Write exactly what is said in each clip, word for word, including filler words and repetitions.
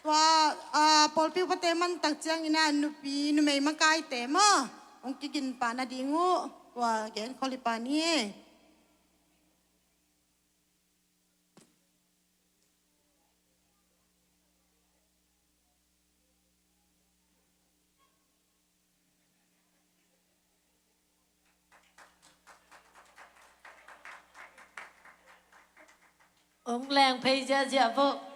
Tua, a, pawlpi upate man tak ciangin a nupi numei makaite maw, hong kigin pah nading uh, tua gen khol hi pah ni. Hong leng phei ziahziah vo.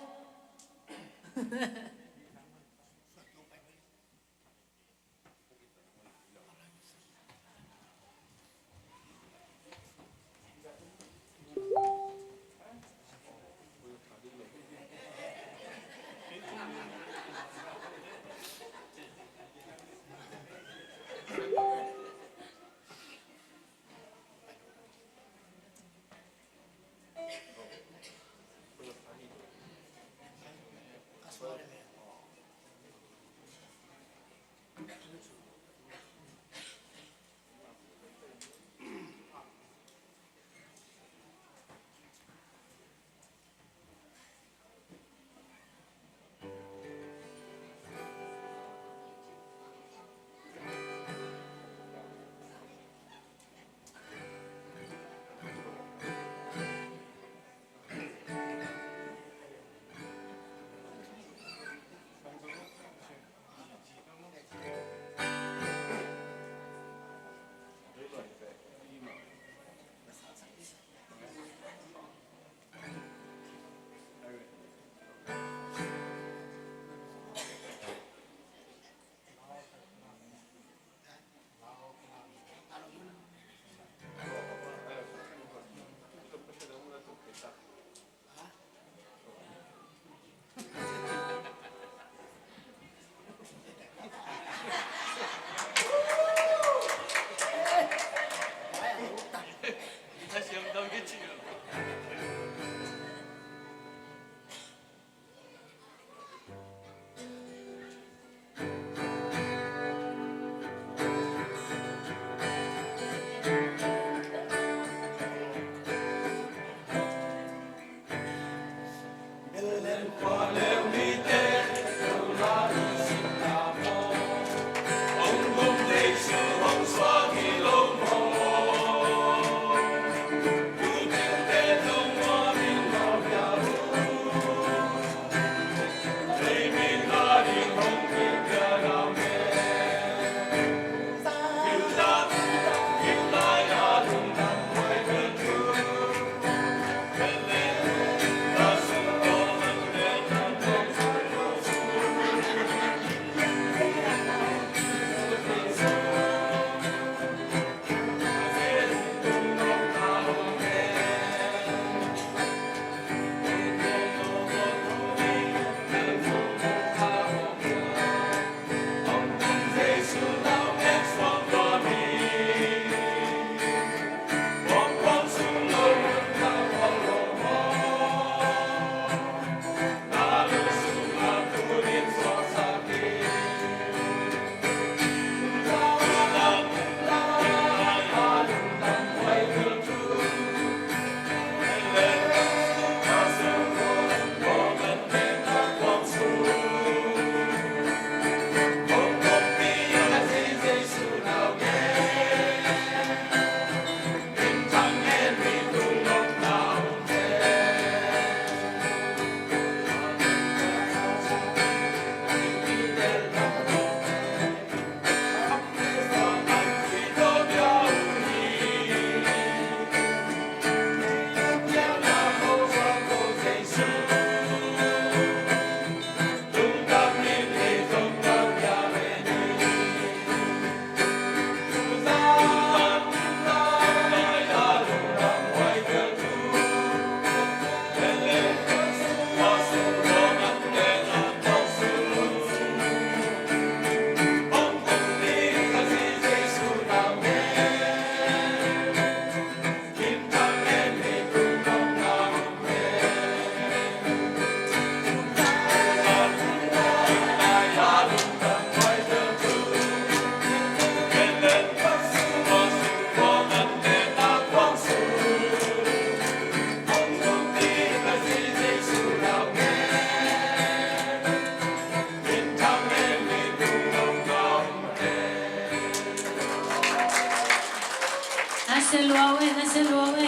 Sia lua ve.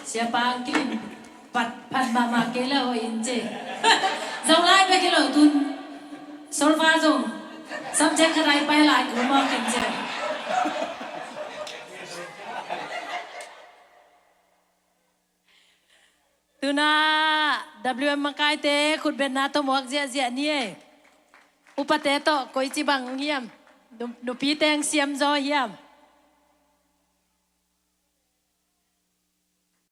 Sia pang kilim. Phat, phat mahmah kei le hoih in ci. Zong lai bek hi lo tun. Solfa zong subject khat ai pai lai kul mawk in ci. Tuna W M makaite khutbetna tawh muak ziahziah ni e. Upate tawh koici bang hiam? Nu- Nupi teng siam zaw hiam?